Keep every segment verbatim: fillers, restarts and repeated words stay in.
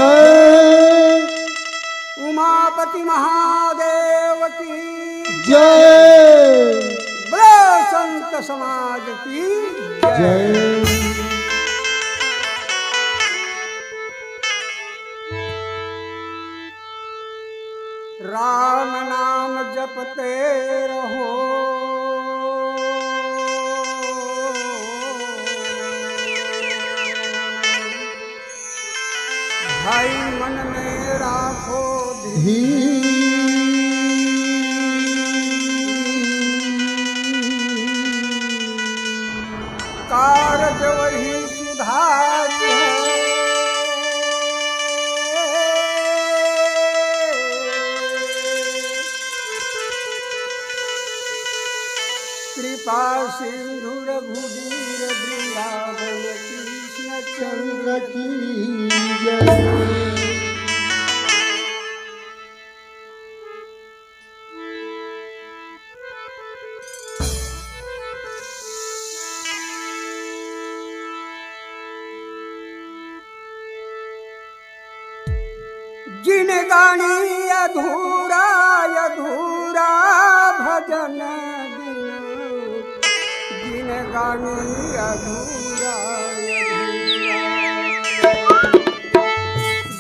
जय। उमापति महादेव की जय। बोलो संत समाज की जय। जय। राम नाम जपते रहो, भाई मन में राखो धीर। कारज वही सुधारी है। कृपा सिंधु रघुवीर वृंदावन कृष्ण चंद्र की जय। जिन गानी अधूरा अधूरा भजन बिन, जिन गानी अधूरा अधूरा।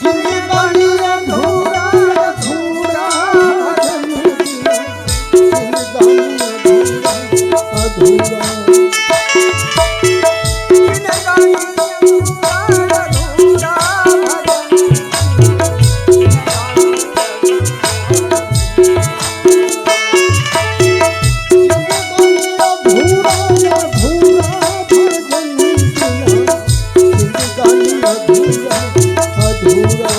जिंदगानी अधूरा, अधूरा भजन बिना। जिंदगानी अधूरा, अधूरा। जिंदगानी अधूरा, अधूरा भजन बिना। जिंदगानी अधूरा, अधूरा भजन बिना। जिंदगानी अधूरा, अधूरा।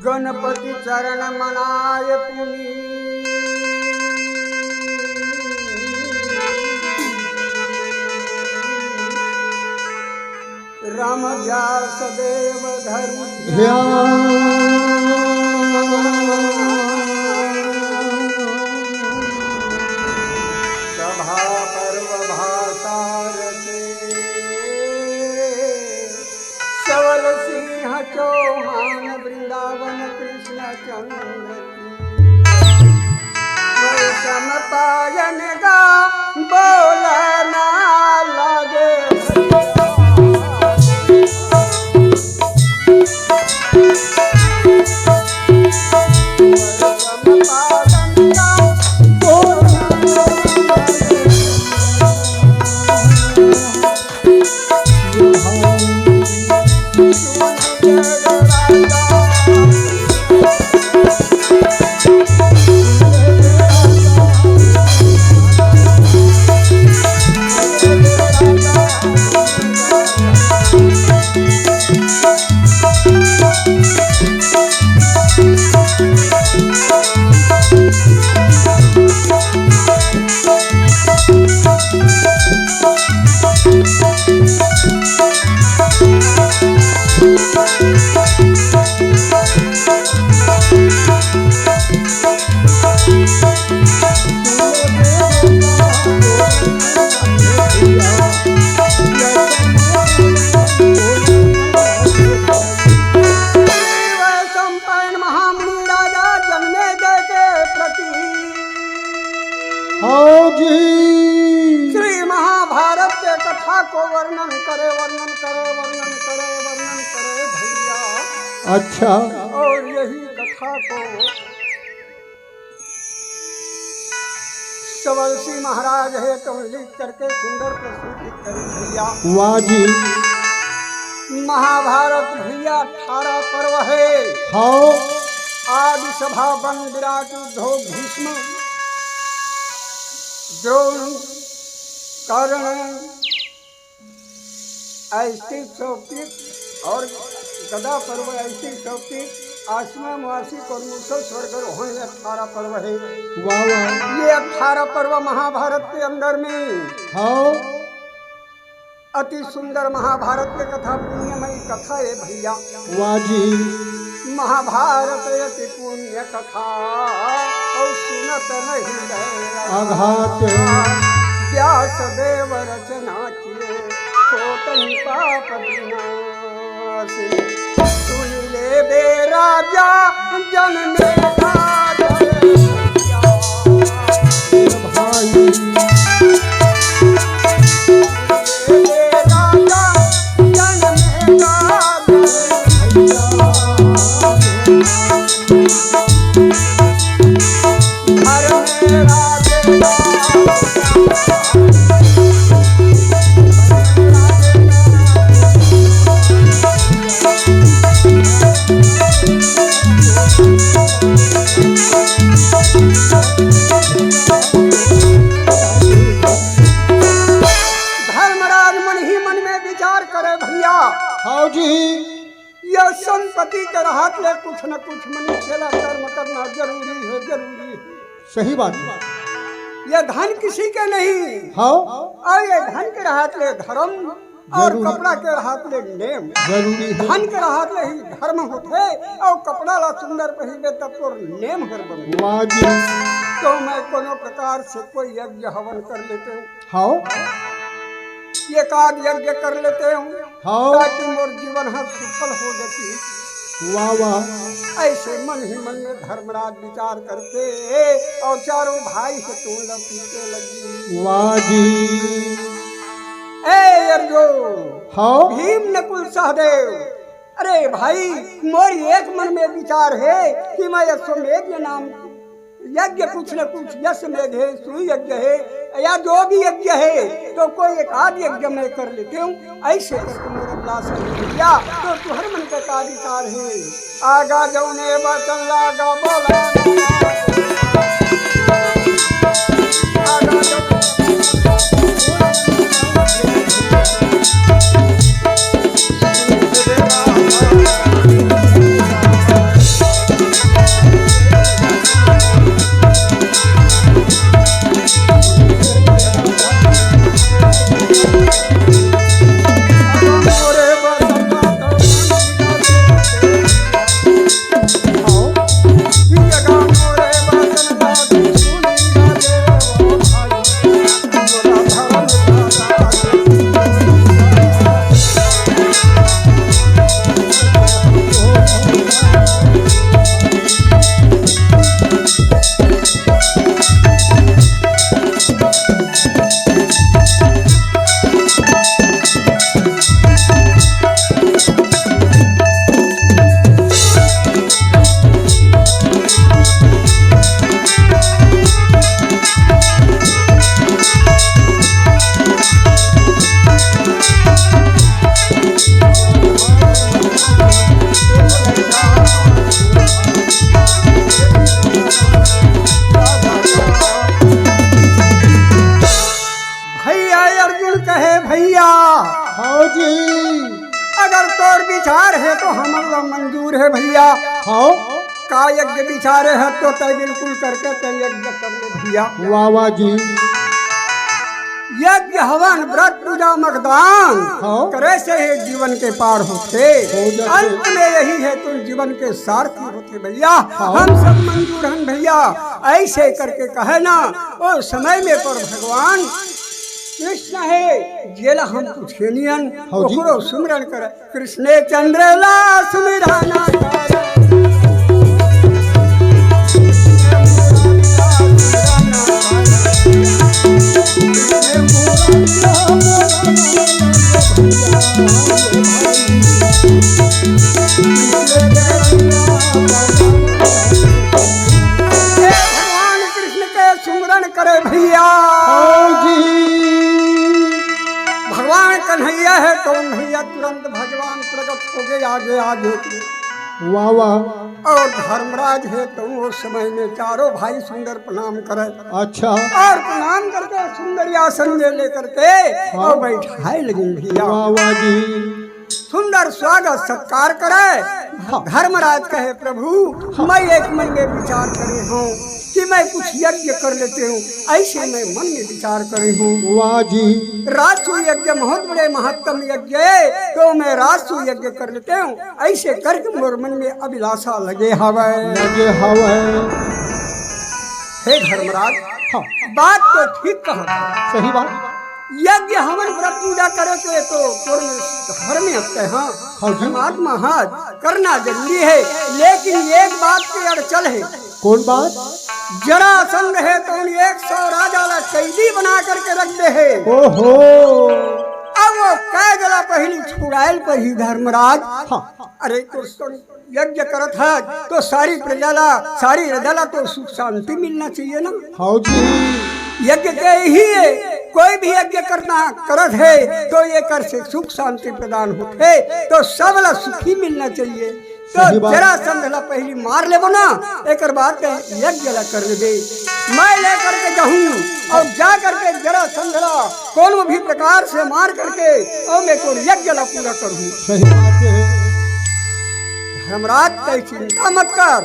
गणपति चरण मनाय पुनि। राम व्यास देव धरि ध्यान। ध्यान। सभा पर्व भाषा रचे। सवल सिंह चौहान वृंदावन कृष्ण चंद्र की। वैषम पायन गा बोलना लागे। वैषम पायन गा बोलना लागे। संपन्न महामुनि राजा जन्मेजय के प्रति। हाँ जी। श्री महाभारत के कथा को वर्णन करे, वर्णन करे, वर्णन करे, वर्णन करे भैया। अच्छा। और यही कथा को सवलसी महाराज हे तो लिख करके सुंदर प्रस्तुति करी भैया। वाह जी। महाभारत भैया अठारह पर्व हे। हाँ। आदि सभा बन विराट उद्धव भीष्म द्रोण कर्ण ऐसी चौकी और गदा पर्व ऐसी चौकी आसमा मासी और मूसल स्वर्ग रोहन ये अठारह पर्व हे। वाह वाह। ये अठारह पर्व महाभारत के अंदर में हाँ। अति सुंदर महाभारत के कथा पुण्यमयी कथा हे भैया। वाह जी। महाभारत अति पुण्य कथा और सुनत नहीं रहे आघात। व्यास देव रचना किए होत ही पाप विनाश। सुन ले बे राजा जन में भाई। धर्मराज मन ही मन में विचार करे भैया। हाँ जी। ये संपत्ति के रहत ले कुछ न कुछ मनुष्य ला कर्म करना जरूरी हे, जरूरी हे। सही बात हे। ये धन किसी के नहीं। हाँ। और ये धन के रहत ले धर्म और जरूरी। कपड़ा के रहत ले नेम। जरूरी हे। धन के रहत ले ही धर्म होथे और कपड़ा ला सुंदर पहिरबे तब तोर नेम हर बने। वाह जी। तो मैं कोनो प्रकार से कोई यज्ञ हवन कर लेते हूँ। हाँ। एकाध यज्ञ कर लेते हूँ, हाँ। ताकि मोर जीवन ह सुफल हो जाती। वाह, वाह। ऐसे मन ही मन में धर्मराज विचार करके और चारों भाई से टूंड पीटे लगी। वाह जी। ए अर्जुन, हाँ। भीम नकुल सहदेव, अरे भाई, मोर एक मन में विचार हे कि मैं अश्वमेध नाम यज्ञ कुछ न कुछ, अश्वमेध हे, सुई यज्ञ हे, या जो भी यज्ञ हे, तो कोई एक आध यज्ञ मैं कर लेते हूँ। ऐसे करके मोर अभिलाष हे भैया, तो तुहर मन का का विचार हे? आगा जौने बचन लागा बोला। आगा जौने हे भैया। हाँ। का यज्ञ बिचारे हे तो तय बिल्कुल करके तय यज्ञ कर ले भैया। वाह, वाह जी। यज्ञ हवन व्रत पूजा मगदान हाँ। करे से ही जीवन के पार होथे। हो जाथे। अंत में यही हे तुम जीवन के सारथी होथे भैया। हाँ। हम सब मंजूर हन भैया। ऐसे करके कहे ना, ओ समय में पर भगवान कृष्ण हे, जेला हम पूछे नियन, हाँ जी। ओकरो सुमिरन करे। कृष्णे चंद्र ला सुमिरना। हे भगवान कृष्ण के सुमिरन करे भैया। हाँ जी। भगवान कन्हैया हे तो भैया तुरंत भगवान प्रकट हो गए आगे आगे। वाह, वाह। और धर्मराज हे तो उस समय में चारों भाई सुंदर प्रणाम करे। अच्छा। और प्रणाम करके सुंदर आसन में लेकर के हाँ। और बैठाए लगे भैया। वाह, वाह जी। सुंदर स्वागत सत्कार करे। हाँ। धर्मराज कहे, प्रभु, हाँ। मैं एक मन में विचार करे हूँ कि मैं कुछ यज्ञ कर लेते हूँ, ऐसे मैं मन में विचार करे हूँ। वाह जी। राजसूय यज्ञ बहुत बड़े महत्तम यज्ञ हे, तो मैं राजसूय यज्ञ कर लेते हूँ, ऐसे करके मोर मन में अभिलाषा लगे हवय। लगे हवय। हे धर्मराज, हाँ। बात तो ठीक कहा। सही बात। यज्ञ हवन व्रत पूजा करे के तो तोर में धर्म हत्या, हाँ। हाँ जी। धर्मात्मा, हाँ, करना जरूरी हे, लेकिन एक बात के अड़चन हे। कौन बात? जरासंध हे तो उन एक सौ राजा ला कैदी बना करके रख दे हे। ओहो। अब वो कैद ला पहली छुड़ायल पर ही धर्मराज। हाँ। अरे तो सुन, यज्ञ करत हे तो सारी प्रजा ला, सारी प्रजा ला तो सुख शांति मिलना चाहिए ना। हाँ जी। यज्ञ के ही हे, कोई भी यज्ञ करना करत हे तो एकर से सुख शांति प्रदान होथे, तो सब ला सुखी मिलना चाहिए। तो सही बात। जरासंध ला पहली मार लेबो ना, एकर बाद के यज्ञ ला कर लेबे। मैं लेकर के जाहूँ और जा करके जरासंध ला कोनो भी प्रकार से मार करके और मैं तोर यज्ञ ला पूरा करहूँ। सही बात हे। धर्मराज, तय चिंता मत कर।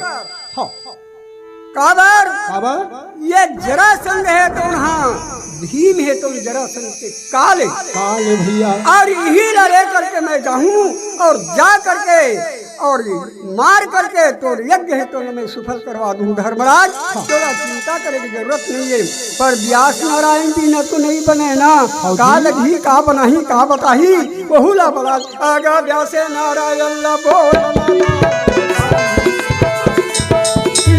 हाँ। काबर? काबर? ये जरासंध हे तो उन्हा भीम हे तो जरासंध के काल हे। काल हे भैया। और यही ला लेकर के मैं जाहूँ और जा करके और मार करके तोर यज्ञ हे तो मैं सुफल करवा दूँ धर्मराज। हाँ। तोला चिंता करे के जरूरत नहीं हे, पर व्यास नारायण बिना तो नहीं बने ना। हाँ जी। का लगही, का बनाही, का बताही, वहू ला बला। आगा व्यासे नारायण ला बोल।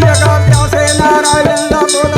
आगा व्यासे नारायण ला बोल।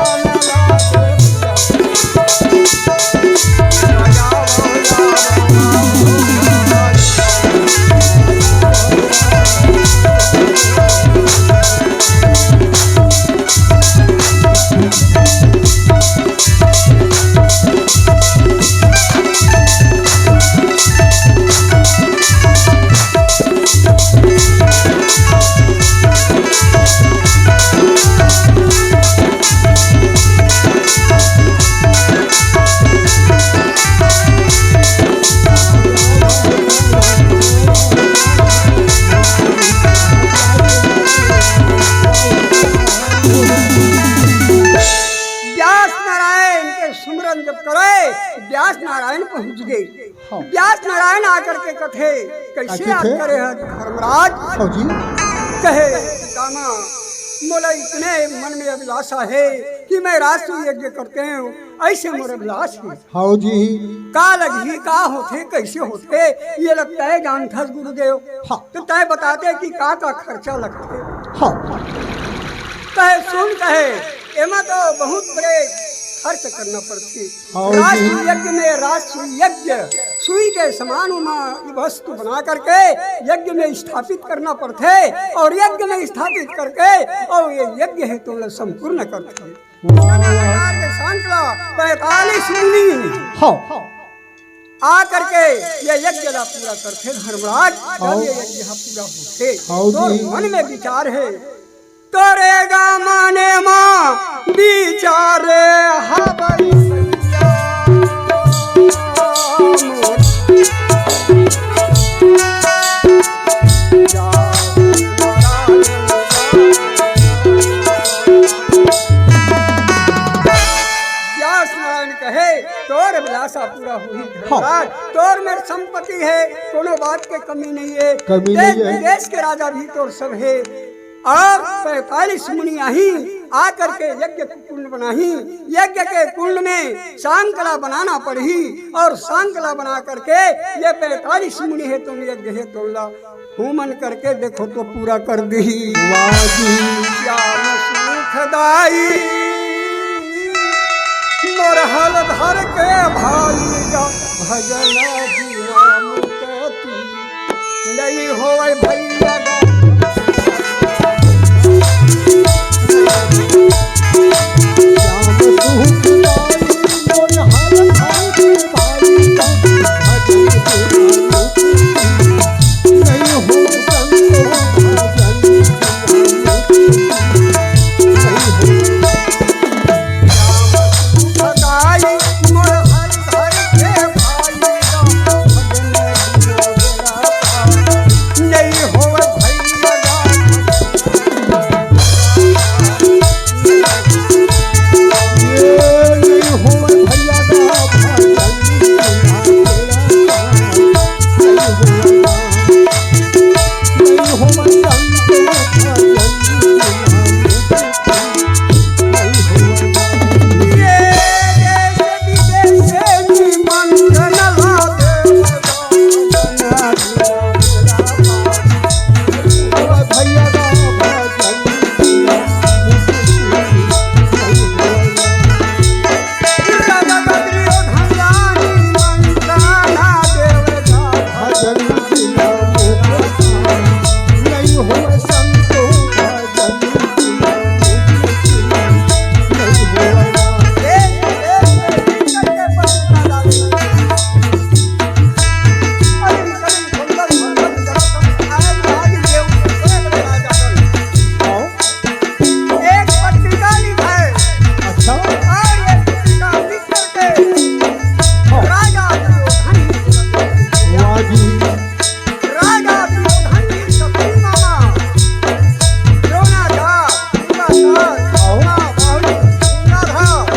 व्यास नारायण के सुमिरन जब करे, व्यास नारायण पहुंच गए। हाँ। व्यास नारायण आकर के कथे, कैसे का याद कथे? करे हे धर्मराज? हाँ जी। कहे, पितामह, मोला इतने मन में अभिलाषा हे कि मैं राजसूय यज्ञ करते हूँ, ऐसे मोर अभिलाष हे। हाँ जी। का लगही, का होथे, कैसे होथे, ये लगता हे जानथस गुरुदेव। हाँ। तो तय बताते कि का का खर्चा लगथे। हाँ। कहे, सुन कहे, एमा तो बहुत बड़े खर्च करना पड़थे। हाँ जी। राजसूय यज्ञ में, राजसूय यज्ञ, सुई के समान ओमा वस्तु बना करके यज्ञ में स्थापित करना पड़थे और यज्ञ में स्थापित करके और ये यज्ञ हे तो संपूर्ण करथे। वाह, वाह, वाह। प्रकार के सांकला पैंतालीस मुनि हाँ। आ करके ये यज्ञ ला पूरा करथे धर्मराज। जब हाँ। ये यज्ञ हा पूरा होथे, हाँ तोर जी। मन में विचार हे, तोरे गा माने मा विचार हवई। पूरा हुई। हाँ। धर्मराज, तोर मेर संपत्ति हे, कोनो बात के कमी नहीं हे। कमी देश नहीं हे। विदेश के राजा भी तोर सब हे। अउ पैंतालीस मुनि आही, आ करके यज्ञ कुंड बनाही। यज्ञ के कुंड में सांकला बनाना पड़ही अउ सांकला बना करके ये पैंतालीस मुनि हे, तुम यज्ञ हे, तोला हुमन करके देखो तो पूरा कर दिही। वाह जी। श्याम सुखदाई मोर हल धर के भाई का भजन बिना मुक्ति नहीं होय भैया। श्याम सुखदाई मोर हल धर के भाई का भजन बिना मुक्ति एक पत्रिका लिखाए। अच्छा। और ये पत्रिका लिख करके हाँ। राजा दुर्योधन वाह जी। राजा दुर्योधन की सती मामा द्रोणाचार्य, कृपाचार्य, आओ। बाहुबली, गंगाधर,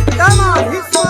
पितामह भीष्म,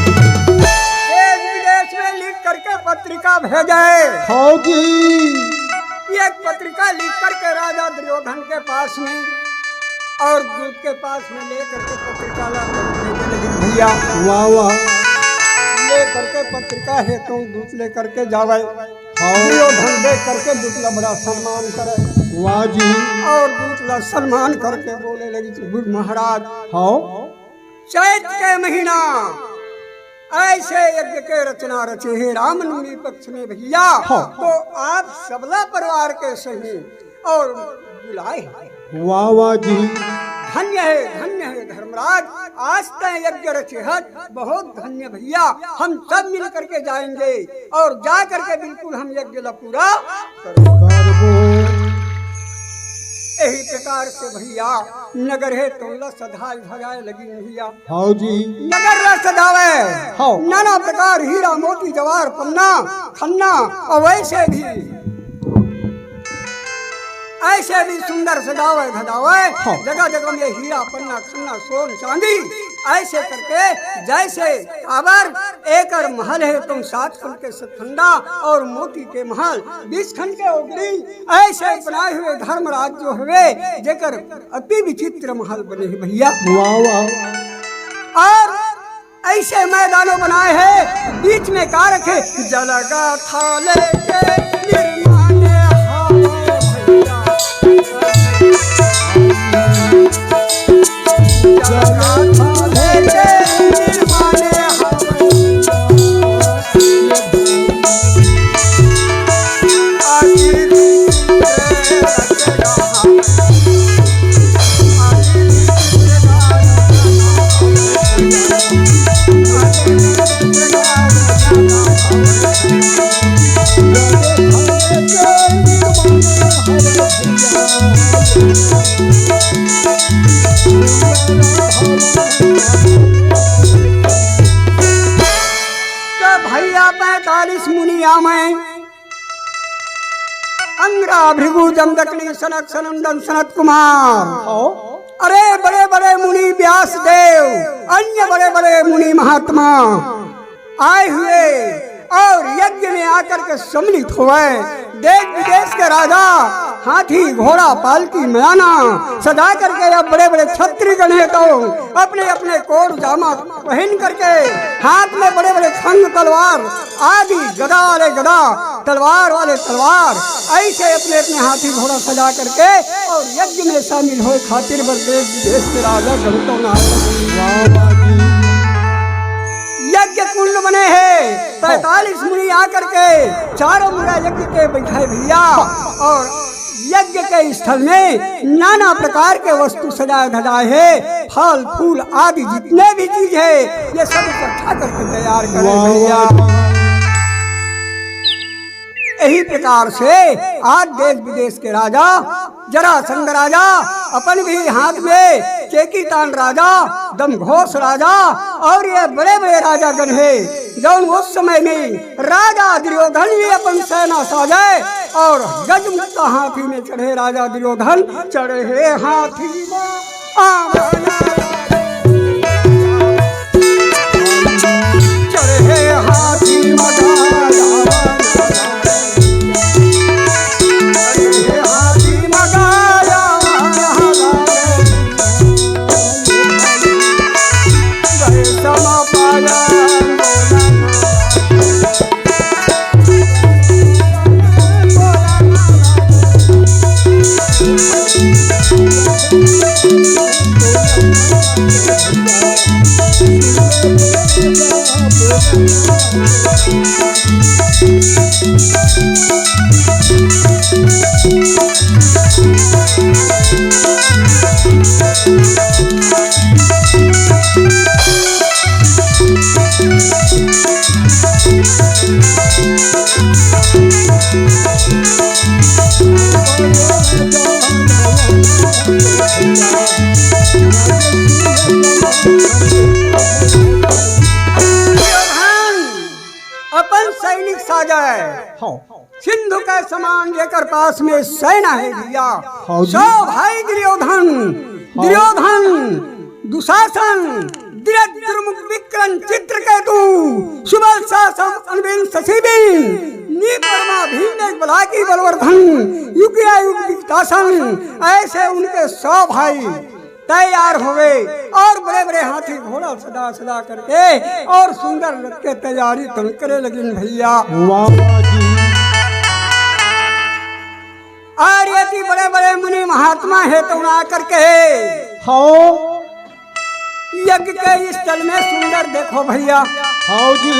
देश विदेश में लिख करके पत्रिका भेजे। हाँ जी। एक पत्रिका लिख करके राजा दुर्योधन के पास में और दूत के पास में ले करके पत्रिका ला भेजे लगी भैया। वाह, वाह। ले करके पत्रिका हे तो दूत ले करके जावे। हाँ। दुर्योधन देख करके दूत ला बड़ा सम्मान करे। वाह जी। और दूत ला सम्मान करके बोले लगी, "गुरु महाराज, हाँ। चैत के महीना ऐसे यज्ञ के रचना रचे हे रामनवमी पक्ष में भैया, हाँ। तो आप सबला परिवार के सही और बुलाए हे।" वाह, वाह जी। धन्य हे, धन्य हे धर्मराज, आज तैं यज्ञ रचे हस, बहुत धन्य भैया। हम सब मिल करके जाएंगे और जा करके बिल्कुल हम यज्ञ ला पूरा करबो। करबो। यही प्रकार से भैया नगर हे तोला सधाय भगाय लगी भैया। हाँ जी। नगर ला सजावे। हाँ। नाना प्रकार हीरा मोती जवार पन्ना खन्ना और वैसे भी ऐसे भी सुंदर सजावे धजावे। हाँ। जगह जगह में हीरा पन्ना खन्ना सोन चांदी ऐसे करके जैसे काबर एकर महल हे तुम सात खन के सतखंडा और मोती के महल बीस खन के ओगरी ऐसे बनाए हुए धर्मराज जो हुए जेकर अति विचित्र महल बने हे भैया। वाह, वाह। और ऐसे मैदानों बनाए हे, बीच में का रखे? जलगा थाले के निर्माण हाय भैया। जलगा थाले तो भैया पैंतालीस मुनि आमय, अंगरा भृगु जमदग्नि सनक सनंदन सनत कुमार। हाँ। अरे बड़े बड़े मुनि व्यास देव, अन्य बड़े बड़े मुनि महात्मा आए हुए और यज्ञ में आकर के सम्मिलित हुए। देश विदेश के राजा हाथी घोड़ा पालकी मयाना सजा करके या बड़े बड़े छत्री गण है तो अपने अपने कोर जामा पहन करके हाथ में बड़े बड़े खंग तलवार आदि गदा वाले गदा तलवार वाले तलवार ऐसे अपने अपने हाथी घोड़ा सजा करके और यज्ञ में शामिल होए खातिर बर देश विदेश के राजा गण तो ना। यज्ञ कुंड बने हैं, पैंतालीस मुनि आकर के चारों मुड़ा यज्ञ के बैठाए भैया। और यज्ञ के स्थल में नाना प्रकार के वस्तु सजाए धजाए है, फल फूल आदि जितने भी चीज है ये सब इकट्ठा करके तैयार करे भैया। यही प्रकार से आज देश विदेश के राजा जरासंध राजा, अपन भी हाथ में चेकीतान राजा, दमघोष राजा और ये बड़े बड़े राजागण है, जौन उस समय में राजा दुर्योधन भी अपन सेना साजे और गजमुक्ता हाथी में चढ़े राजा दुर्योधन चढ़े हाथी में। चढ़े हाथी मगाया, चढ़े हाथी मगाया, गए समा पाया। अपन सैनिक साजय। हाँ। सिंधु के समान जेकर पास में सेना है भैया। हाँ जी। सौ भाई दुर्योधन, हाँ। दुर्योधन, दुशासन, द्रुपद, विक्रम, चित्रकेतु, सुबल, सासम, अनबिन, शशिबिन, नीपरमा, भीम, बलाकी, बलवर्धन, युग आयुग, विकटासन, ऐसे उनके सौ भाई तैयार हो गए और बड़े बड़े हाथी घोड़ा सजा सजा करके और सुंदर रथ के तैयारी तुम करे लगिन भैया। वाह, वाह जी। और ये भी बड़े बड़े मुनि महात्मा है तो ना करके हाँ। यज्ञ के स्थल में सुंदर देखो भैया। हाँ जी।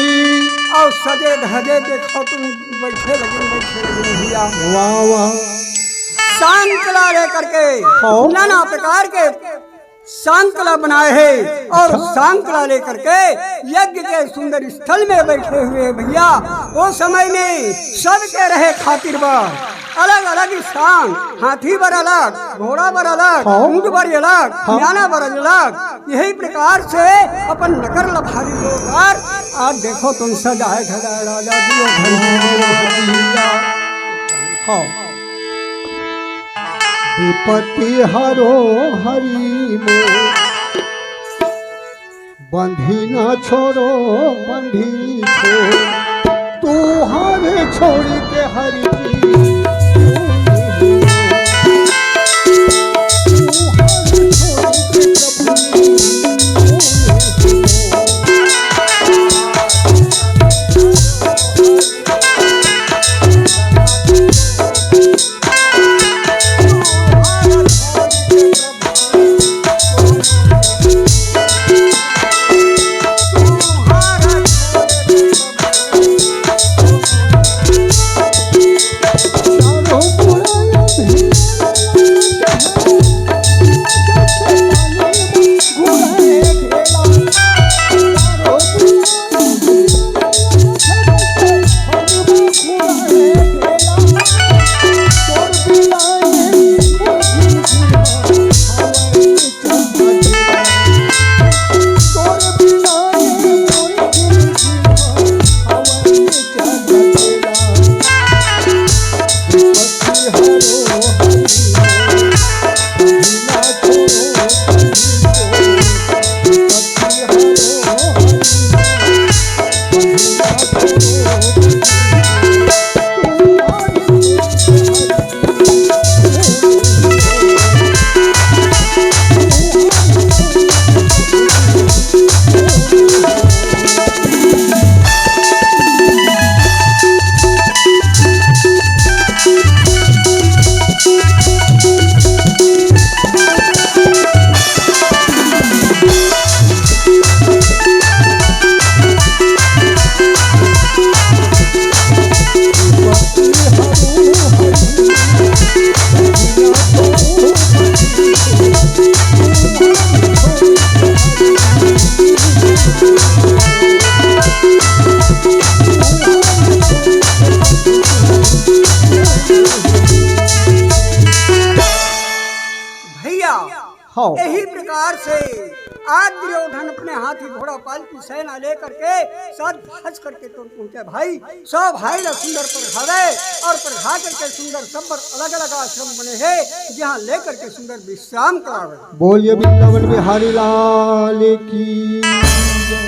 और सजे धजे देखो तुम बैठे लगिन, बैठे लगिन भैया। वाह, वाह। शांकला लेकर के हाँ। नाना प्रकार के शांकला बनाए है और अच्छा। शांकला लेकर के यज्ञ के सुंदर स्थल में बैठे हुए हैं भैया। वो समय में सबके रहे खातिर बा अलग अलग स्थान, हाथी बर अलग, घोड़ा बर अलग, हाँ। ऊंट बर अलग, हाँ। म्याना बर अलग। यही प्रकार से अपन नकर लभारी लोग और आज देखो तुम सजाए धजाए राजा जी लोग। हाँ। विपत्ति हरो हरि मोर, बंधी ना छोड़ो, बंधी छोड़, तू हर छोड़ के हरि जी। यही प्रकार से आज दुर्योधन अपने हाथी घोड़ा पालकी सेना लेकर के साथ भज करके तुम पहुंचे भाई। सौ भाई ला सुंदर परघावे और परघा करके सुंदर सब्बर अलग-अलग आश्रम बने हे, जहां लेकर के सुंदर विश्राम करावे। बोलिए वृंदावन बिहारी लाल की।